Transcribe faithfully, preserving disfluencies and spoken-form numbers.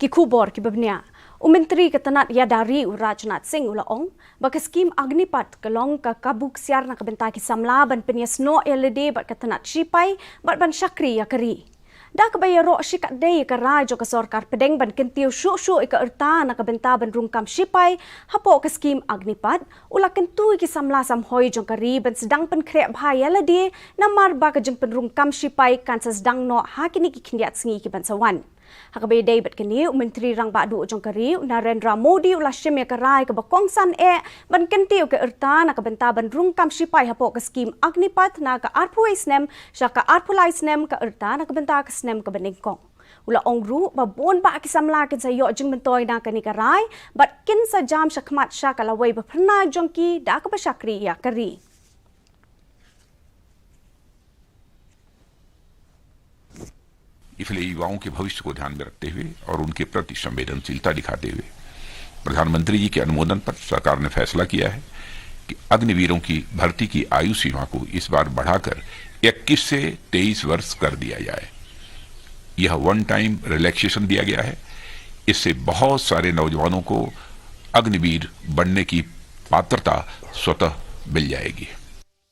Ki khubor kiba bniah. U Myntri ka tnat ïada ri u Rajnath Singh u la ong ba ka skim Agnipath ka long ka kabu ksiar na ka bynta ki samla ban pynïasnoh ïa lade bad ka tnat shipai bad ban shakri ïa ka ri. Da kaba ïaroh shikatdei ïa ka rai jong ka sorkar pdeng ban kyntiew shuh shuh ïa ka rta na ka bynta ban rung kam shipai hapoh ka skim Agnipath, u la kyntu ïa ki samla samhoi jong ka ri ban sdang pynkhreh bha ïa lade namar ba ka jingpynrung kam shipai kan sa sdang noh ha kine ki khyndiat sngi kiban sa wan. Ha kaba ïadei bad kane, u Myntri Rangbah Duh jong ka ri u Narendra Modi u la shim ïa ka rai kaba kongsan eh ban kyntiew ïa ka rta na ka bynta ban rung kam shipai hapoh ka skim Agnipath na ka arphew wei snem sha ka arphew lai snem, ka rta na ka bynta ka snem kaba nyngkong. U la ong ruh ba bun bah ki samla kin sa ïoh jingmyntoi na kane ka rai bad kin sa jam shakhmat sha ka lawei ba phyrnai jong ki da kaba shakri ïa ka ri. इसलिए युवाओं के भविष्य को ध्यान में रखते हुए और उनके प्रति संवेदनशीलता दिखाते हुए प्रधानमंत्री जी के अनुमोदन पर सरकार ने फैसला किया है कि अग्निवीरों की भर्ती की आयु सीमा को इस बार बढ़ाकर इक्कीस से तेईस वर्ष कर दिया जाए। यह वन टाइम रिलैक्सेशन दिया गया है। इससे बहुत सारे नौजवानों को अग्निवीर बनने की पात्रता स्वतः मिल जाएगी।